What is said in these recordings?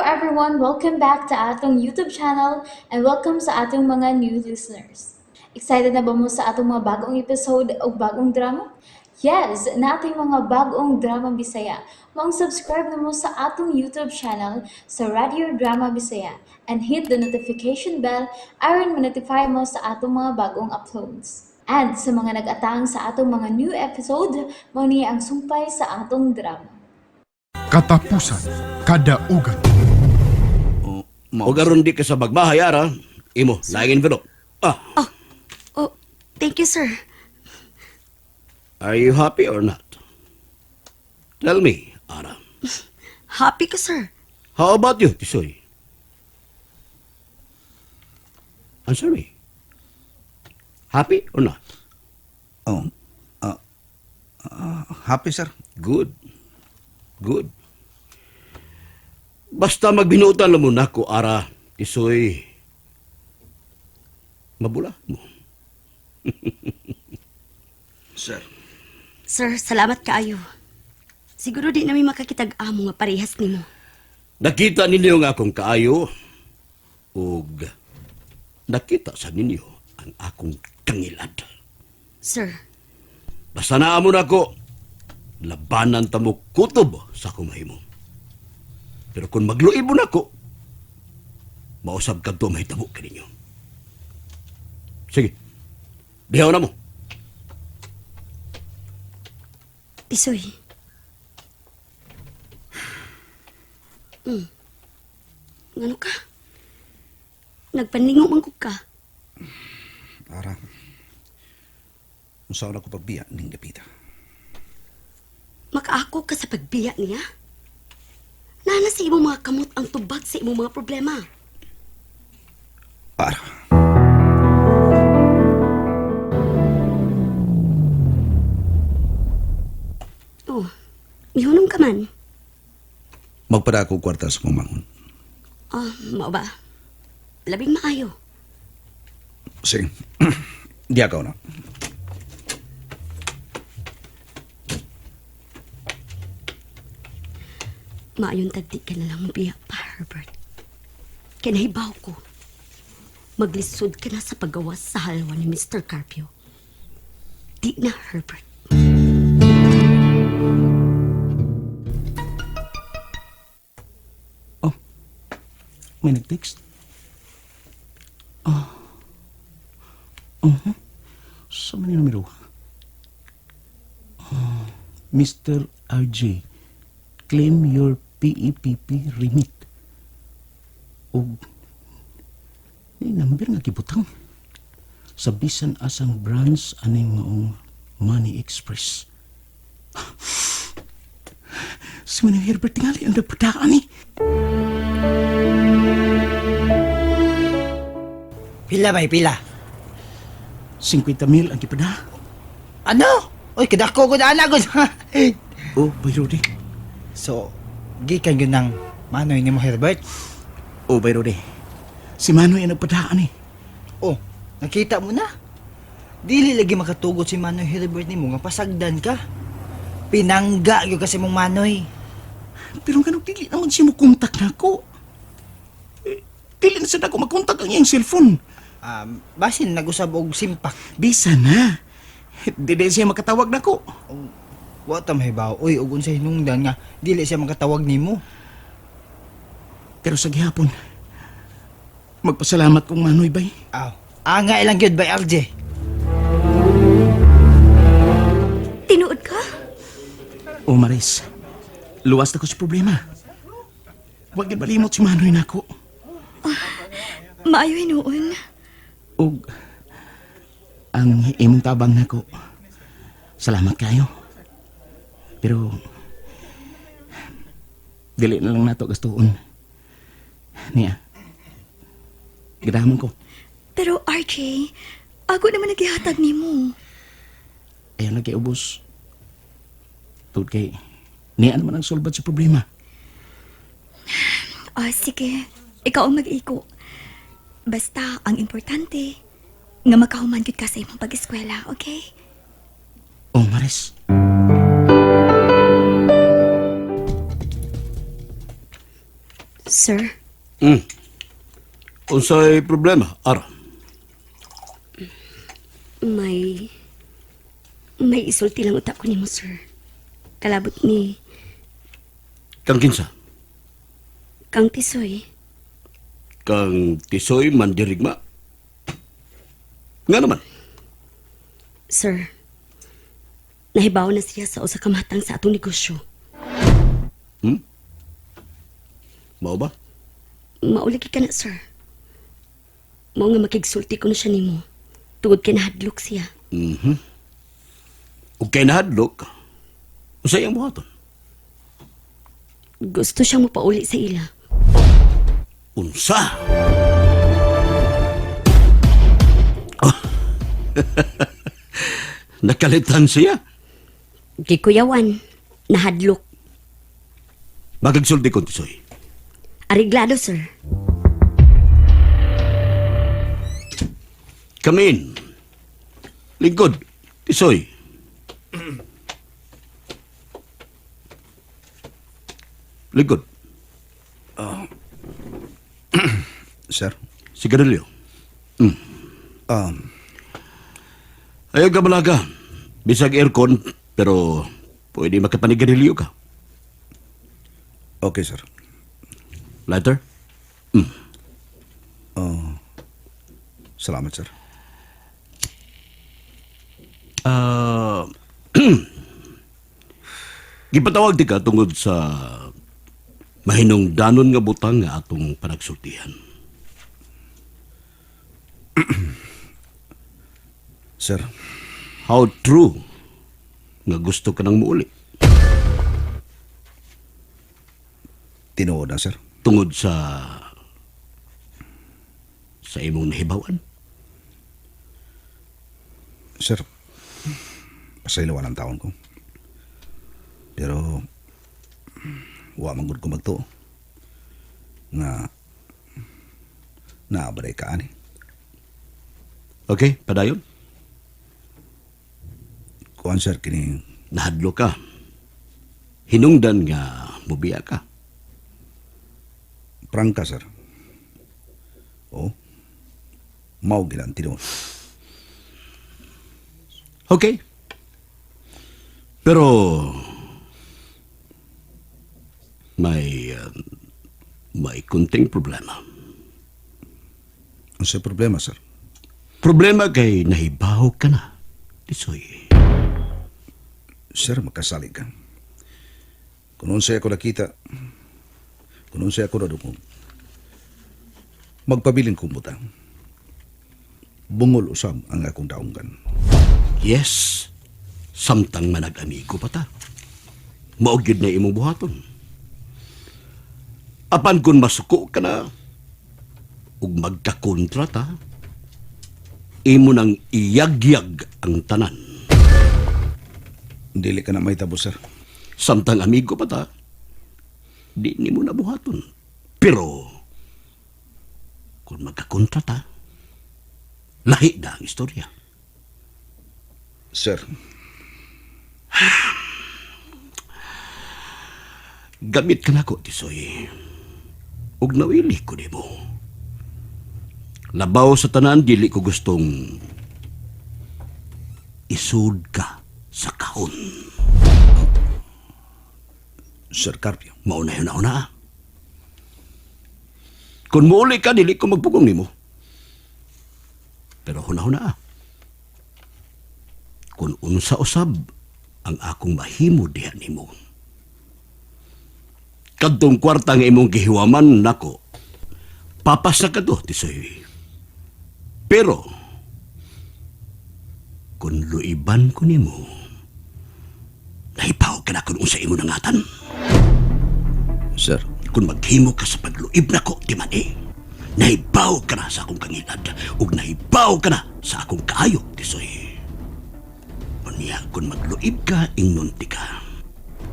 everyone! Welcome back to atong YouTube channel and welcome sa atong mga new listeners. Excited na ba mo sa atong mga bagong episode o bagong drama? Yes, nating mga bagong drama Bisaya. Maong subscribe na mo sa atong YouTube channel sa Radio Drama Bisaya and hit the notification bell aron ma-notify mo sa atong mga bagong uploads. And sa mga nag-atang sa atong mga new episode, mao ni ang sumpay sa atong drama. Katapusan, kadaugan. O garon di ka sa bagbahay, ara. Imo, laing envelope. Ah, Oh, thank you, sir. Are you happy or not? Tell me, Ara. Happy ka, sir. How about you, Tisoy? Answer me. Happy or not? Oh, happy, sir. Good. Good. Basta magbinutan lang mo nako, Ara, Tisoy. Mabula mo. Sir. Sir, salamat kaayo. Siguro di nami makakitag amo nga parehas nimo. Nakita ninyo nga akong kaayo ug nakita sa ninyo ang akong kangilad. Sir, Basta naa mo nako, labanan ta mo kutob sa akong mahimo. Pero kung magluib mo nako, mausab kadto mahitabo kaninyo. Sige, dihaw na mo. Tisoy. Ngano ka? Nagpaningo man ko ka. Ara. Unsa na ko pagbiya ning dapita. Makaako ka sa pagbiya niya. Nana sa imong mga kamot ang tubag sa imong mga problema. Ara. Oh, mihunong ka man. Magpada ako kwarta sa kumangon. Ah, mao ba? Labing maayo. Sige. Di ako na. Maayon tagdi ka na lang biya pa, Herbert. Kinahibaw ko. Maglisod ka na sa paggawas sa halwa ni Mr. Carpio. Di na, Herbert. Oh, may nag-text. Oh. Uh-huh. Sa man yung numero? Oh, Mr. RJ, claim your PEPP remit. Og ni number nga gibutang sa bisan asang branch aning maong Money Express. Si Manang Herbert tingali ang nagpadaan ni. Pila bay, pila. 50 mil ang gipada. Ano? Uy, kadako ko na anak ko. Oh, Bay Rudy. So, gikan yun ng manoy ni mo Herbert. Oh, Bay Rudy. Si Manoy ang nagpadaan eh. Oh, nakita mo na. Dili lagi makatugot si Manoy Herbert nimo nga pasagdan ka. Pinangga gyud kasi mong Manoy. Pero ganun, dili naman siya mo kontak na ako. Eh, dili na sad ako makontak ang iyang cellphone. Basin nag-usab og simpak. Bisa na. Dili siya makatawag na ko. Wa ta mahibaw. Uy, ug unsay hinungdan nga dili siya makatawag nimo. Pero sa gihapon, magpasalamat kong Manoy, bay. Aw, anga ilang gyud bay RJ. Tinuod ka? Oh, Maris. Luwas na ko sa problema. Huwag yun malimot si Manoy na ako. Maayo hinuon. Og ang imong tabang nako. Salamat kayo. Pero dili na lang nato gastuon. Niya. Gadahamon ko. Pero RJ, ako naman naghihatag nimo. Ayaw lagi ubos. Tungod kay niya naman ang sulbad sa problema. Ah, sige. Ikaw ang mag-iko. Basta, ang importante, nga makahuman gyud ka sa imong pag-eskwela, okay? Oh, Maris. Sir, Unsay problema, Ara? may isulti lang utak ko nimo, sir. Kalabot ni Kang kinsa? Kang Tisoy. Kang Tisoy Mandirigma? Nga naman. Sir, nahibaw na siya sa usa ka matang sa atong negosyo. Mao ba? Mauligi ka na, sir. Mao nga makigsulti ko na siya nimo. Tungod kay nahadlok siya. Ug kay nahadlok, unsay ang buhaton? Gusto siyang mapauli sa ila. Unsa? Oh. Nakalitan siya. Gikuyawan, nahadlok. Magagsulti kon Tisoy. Ariglado, sir. Come in. Lingkod, Tisoy. Lingkod, Sir? sigarilyo. Ayaw ka balaga. Bisag aircon, pero pwede makapanigarilyo ka. Okay, sir. Lighter? Salamat, sir. Ah, gipatawag di ka tungod sa mahinungdanon nga butang nga atong panagsultihan. Sir, How true nga gusto ka nang muuli tinuod na, sir. tungod sa imong nahibawan. Sir, pasaylawan ang taon ko. Pero, wa man gud ko magtuo. Nga, naabaray ka ani. Okay, padayon. Kuan, sir, kini, Nahadlo ka. Hinungdan nga mubiya ka. prangka, sir. Oh, mao gid ang tinuod. Okay. Pero may may kunting problema. Unsay problema, sir? Problema kay nahibaw ka na. Tisoy. Sir, magkasalig ka. Kung unsay ako nakita, kung unsay ako nadungog, magpabilin kong butang. Bungol usab ang akong daunggan. Yes. Samtang manag-amigo pa ta. Mao gyud na imong buhaton. Apan kung masuko ka na ug magkakontra ta, imo nang iyagyag ang tanan. Dili ka na may tabo, sir. Samtang amigo pa ta, di nimo na buhaton. Pero kung magkakontra ta, lahi na ang istorya. Sir, Gamit ka nako, Tisoy. Ug nawili ko nimo. Labaw sa tanan, dili ko gustong isud ka sa kahon. Sir Carpio, Mauna yun na. Kung muuli ka, dili ko magpugong nimo. Pero huna-huna ah. Kung unsa usab ang akong mahimo diha nimo. Kadtong kwarta nga imong gihiwaman nako. Papas na kadto tisoy. Pero kung luiban ko nimo, nahipaw ka na kung unsa imo nangatan. Sir, Kung maghimo ka sa pagluib nako, di man eh. Nahibaw ka na sa akong kangilad ug nahibaw ka na sa akong kaayo, tisoy. Unya, kung magluib ka, ingnon ti ka.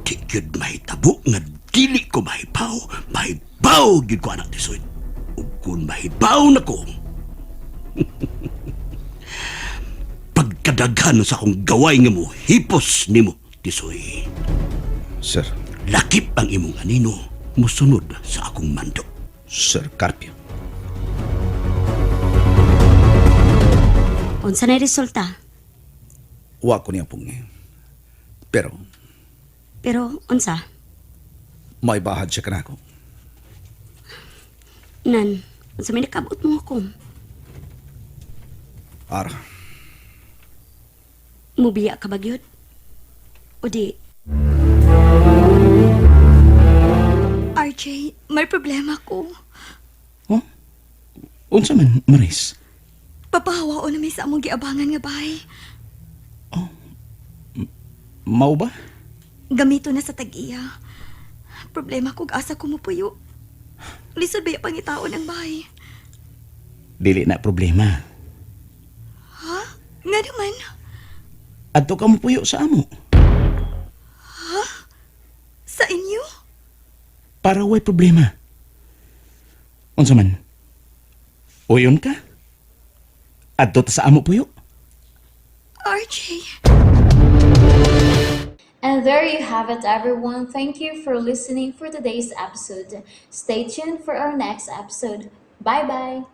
Di gyud mahitabo nga dili ko mahibaw, mahibaw gyud ko anak tisoy. Ug kung mahibaw nako, pagkadaghan sa akong gaway nga mo, hipos nimo, tisoy. sir, Lakip ang imong anino. Musunod sa akong mando. Sir Carpio. Unsa na resulta? Wa ko niya pong eh. Pero Pero unsa? may bahad siya kanako. Nan, unsa may nakabot mo ako? Ara, Mubiya ka ba gyud? O di, RJ, may problema ko. Oh? Unsa man, Maris? Papahawa na may sa among giabangan nga bahay. Mao ba? Gamito na sa tag-iya. Problema ko asa ko mupuyo. Lisod ba yung pangitaon ang bahay? Dili na problema. Ha? Nga naman. Adto ka mopuyo sa amo. Sa inyo? Para way problema. Unsa man? Uyon ka? Adto ta sa amo puyo? RJ. And there you have it, everyone. Thank you for listening for today's episode. Stay tuned for our next episode. Bye bye.